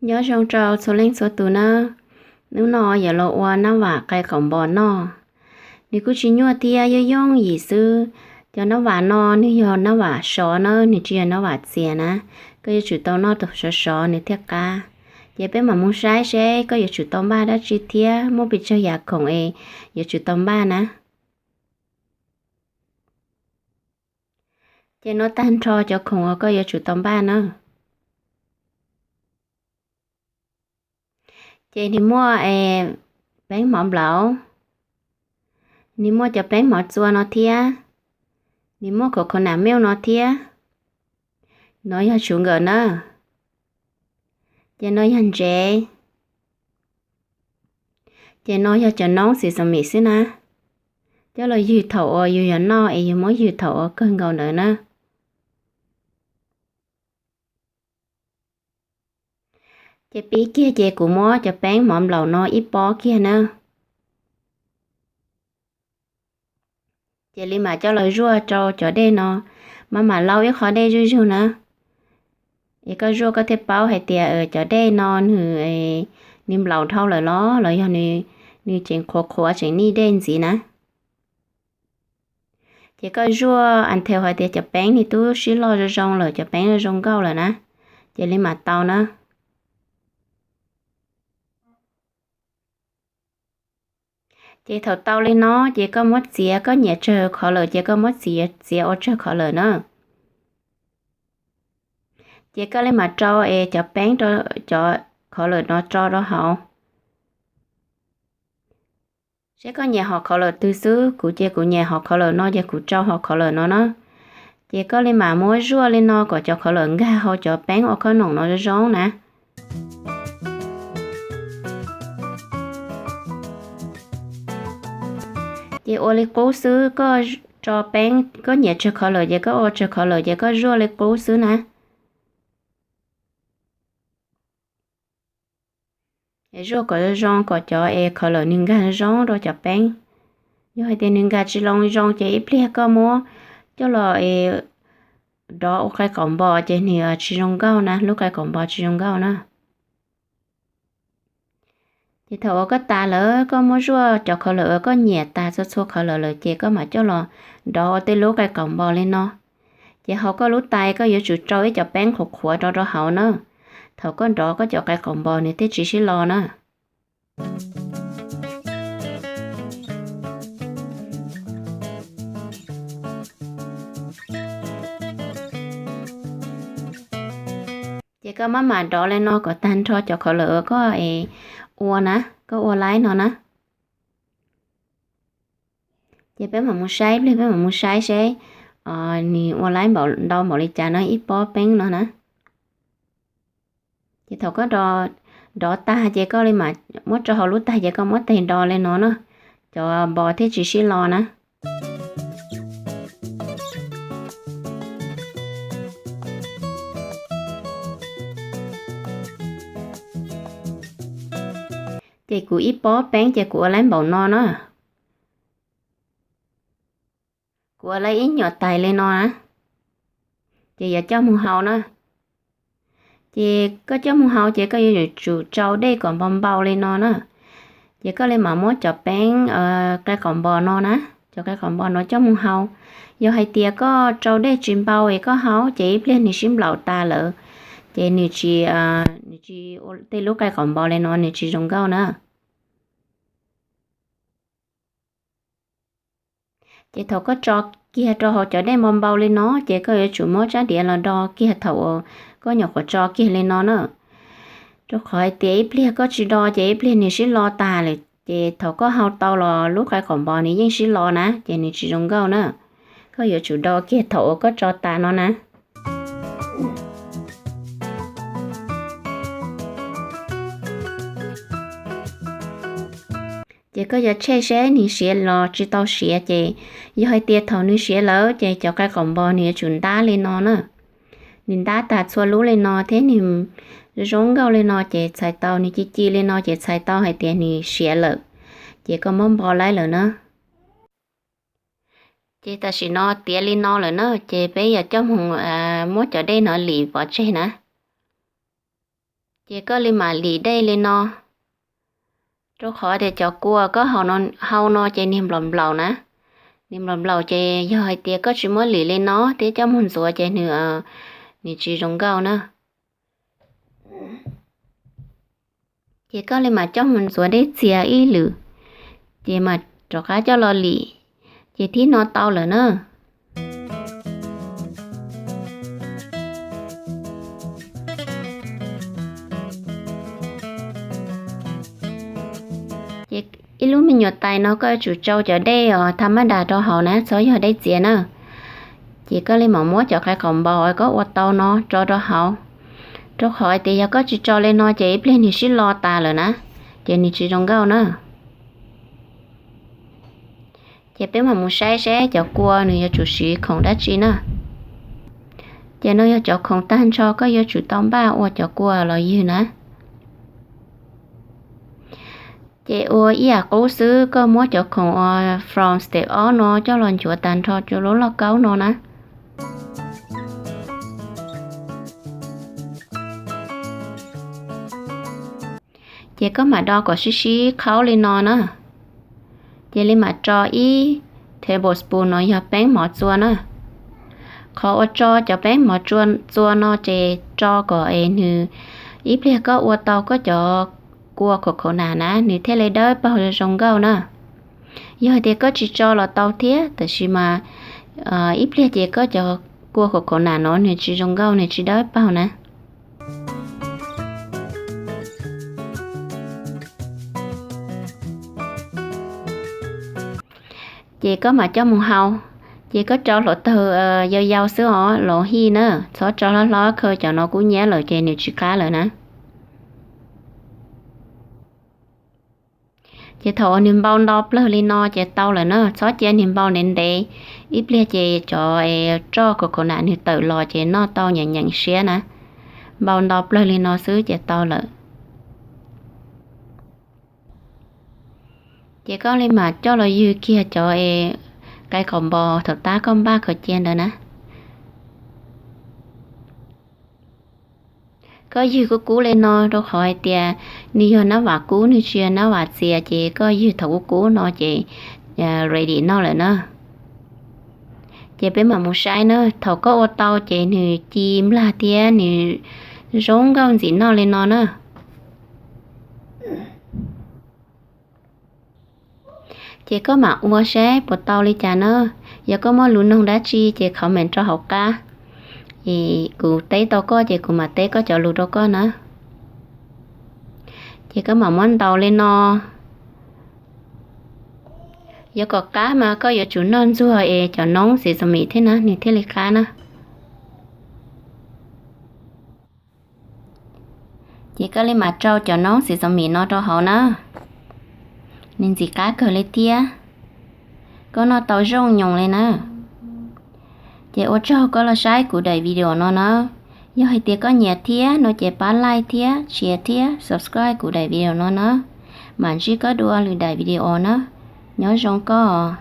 Nyob zoo rau txhua leej txhua tus nawb. Hnub no yuav los ua nab vam qai qaum npos noj. Nws kuj tsis nyuaj thiab, yooj yooj yim xwb. Cov nab vam no nws yog nab vam sov na, nws tsis yog nab vam txias na. Koj yuav tsum tau noj sov sov nws thiaj qab. Ces peb mam mus saib seb koj yuav tsum tau npaj dab tsi thiab muaj pes tsawg yam khoom es yuav tsum tau npaj na. Ces no tag nrho cov khoom uas koj yuav tsum tau npaj na. Ces nws muaj peeb mov nplaum, nws muaj cov peeb mov txua no thiab, nws muaj coconut milk no thiab. No yog tswv nkawm na. Ces no yog ntsev. Ces no yog cov noob xis xas mis xwb na. Coj los ywg thaum uas yus yuav noj es yus muab ywg thaum uas kawg nkaus ntawd na. Ces pib kiag ces kuv muab cov peeb mov nplaum no ib pob kiag na. Ces li mam coj los zuaj rau cov dej no, maj mam laub ib qho dej zuj zug na. Es koj zuaj koj thiaj paub hais tias cov dej no nws, nws nplaum dhau lawm los los yog nws tseem qhuav qhuav tseem nij dej ntxiv na. Ces koj zuaj until hais tias cov peeb nws twb sib loj zoo zoo lawm, cov peeb zoo nkauj lawm na, ces li mam tau na. Ces thaum tau li no ces koj muab txiav, koj nyiam tsawg kho lawm ces koj muab txiav, txiav ua tsawg kho lawm na. Ces koj li mam rau es cov peeb, cov kho lawm no tso rau hauv. Seb koj nyiam hom kho lawm twg xwb, kuv ces kuv nyiam hom kho lawm no ces kuv rau hom kho lawm no na. Ces koj li mam muab zuaj li no kom cov kho lawm nkag hauv cov peeb ua khob noom no zoo zoo na. Ces ua li qub xwb, koj tso peeb, koj nyiam tsawg kho lawm ces koj ua tsawg kho lawm ces koj zuaj li qub xwb na. Zuaj kom zoo zoo kom cov es kho lawm nws nkag zoo rau cov peeb. Yog hais tias nws nkag tsis zoo zoo ces ib pliag koj muab coj los dov ua qai qaum npos ces nws tsis zoo nkauj na, lub qai qaum npos tsis zoo nkauj na. Ces thaum uas koj tas lawm, koj muab zuaj cov kho lawm uas koj nyiam tas txhua txhua kho lawm lawm ces koj mam coj los dov ua tej lub qai qaum npos li no. Ces hauv koj lub tais koj yuav tsum rau ib co peeb qhuav qhuav rau rau hauv na. Thaum koj dov koj cov qai qaum npos nws thiaj tsis sib lo na. Ces koj maj mam dov li no kom tag nrho cov kho lawm uas koj ua na, koj ua laib no na. Ces peb mam mus saib, ib pliag peb mam mus saib seb nws ua laib npaum ntau npaum li cas no ib pob peeb no na. Ces thaum koj dov tag ces koj li mam muab rau hauv lub tais ces koj muab tes do li no na, cov npos thiaj tsis sib lo na. Ces kuv ib pob peeb ces kuv ua laib npaum no na. Kuv ua laib ib nyuam tais li no na. Ces yuav coj mus hau na. Ces koj coj mus hau ces koj yuav tsum tsau dej kom npau npau li no na. Ces koj li mam muab cov peeb qai qaum npos no na, cov qai qaum npos no coj mus hau. Yog hais tias koj tsau dej tsis npau es koj hau ces ib pliag nws sib nplaum tas lawm, ces nws tsis, nws tsis, tej lub qai qaum npos li no nws tsis zoo nkauj na. Ces thaum koj tso kiag rau hauv cov dej npau npau li no ces koj yuav tsum muab tsab diav los do kiag thaum uas koj nyuam qhuav tso kiag li no na. Rau qhov hais tias ib pliag koj tsis do ces ib pliag nws sib lo tas lawm ces thaum koj hau tau los lub qai qaum npos nws yeej sib lo na ces nws tsis zoo nkauj na. Koj yuav tsum do kiag thaum uas koj tso tas no na. Ces koj yuav check seb nws siav los tsis tau siav ces, yog hais tias thaum nws siav lawm ces cov qai qaum npos nws yuav tsum ntab li no na. Nws ntab tas txhua lub li no thiab nws zoo nkauj li no ces txhais tau, nws ci ci li no ces txhais tau hais tias nws siav lawm, ces koj muab npo laib lawm na. Ces tam sim no tiav li no lawm na ces peb yuav coj mus muab cov dej no lim pov tseg na. Ces koj li mam lim dej li no, rau qhov tias cov kua koj hau no ces niag nplaum nplaum na. Niag nplaum nplaum ces yog hais tias koj tsis muab lim li no thiab coj mus ntxuav ces nws, nws tsis zoo nkauj na. Ces koj li mam coj mus ntxuav dej txias ib lwm, ces mam rov qab coj los lim, ces thib no tau lawm na. Ces ib lub me nyuam tais no koj yuav tsum tsau cov dej os tha maj das rau hauv na, txhob yog dej txias na. Ces koj li mam muab cov qe qaum npau koj ua tau no tso rau hauv, rau qhov tias yog koj tsis tso li no ces ib pliag nws sib lo tas lawm na, ces nws tsis zoo nkauj na. Ces peb mam mus saib seb cov kua nws yuav tsum siv khoom dab tsi na. Ces no yog cov khoom tag nrho koj yuav tsum tau npaj ua cov kua los ywg na. Ces ua ib yam qub xwb, koj muab cov khoom uas from step ob no coj los nchuav tag nrho rau lub lauj kaub no na. Ces koj mam do kom sib sib qhaub li no na. Ces li mam tso ib tablespoon no yog peeb mov txua na. Qhov uas tso cov peeb mov txua no ces tso kom es nws ib pliag koj ua tau koj cov kua coconut na nws thiaj li dawb paug zoo nkauj na. Yog hais tias koj tsis tso los tau thiab, tab sis mas ib pliag ces koj cov kua coconut no nws tsis zoo nkauj, nws tsis dawb paug na. Ces koj mam coj mus hau. Ces koj rau hluav taws yau yau xwb os, los hij na, txhob rau hlob hlob, khaws cov no kub nyab lawm ces nws tsis qab lawm na. Ces thaum uas nws npau nto plawg li no ces tau lawm na, txhob cia nws npau ntev ntev, ib pliag ces cov roj coconut nws tawm los ces noj tau nyeem nyeem siab na. Npau nto plawg li no xwb ces tau lawm. Ces koj li mam coj los ywg kiag cov qe qaum npau thaum tab koj npaj khaws cia ntawd na. Koj ywg kub kub li no rau qhov hais tias nws yog nab vam kub, nws tsis yog nab vam txias, ces koj ywg thaum kub kub no ces ready noj lawm na. Ces peb mam mus saib na, thaum koj ua tau ces nws ci nplag thiab nws zoo nkauj ntxim noj li no na. Ces koj mam ua saib puas tau li cas na. Yog koj muaj lus noog dab tsi ces comment rau hauv qab, es kuv teb tau koj ces kuv mam teb koj cov lus rau koj na. Ces koj mam muab ntaus li no. Yuav kom qab mas koj yuav tsum noj ntxuag es cov noob xis xam mis thiab na nws thiaj li qab na. Ces koj li mam rau cov noob xis xam mis no rau hauv na. Nws ntxim qab kawg li thiab, koj noj tau zoo nyoos li na. Ces ua tsaug koj los saib kuv daim video no na. Yog hais tias koj nyiam thiab no ces pab like thiab share thiab subscribe kuv daim video no na. Mam ntsib koj dua lwm daim video na. Nyob zoo koj.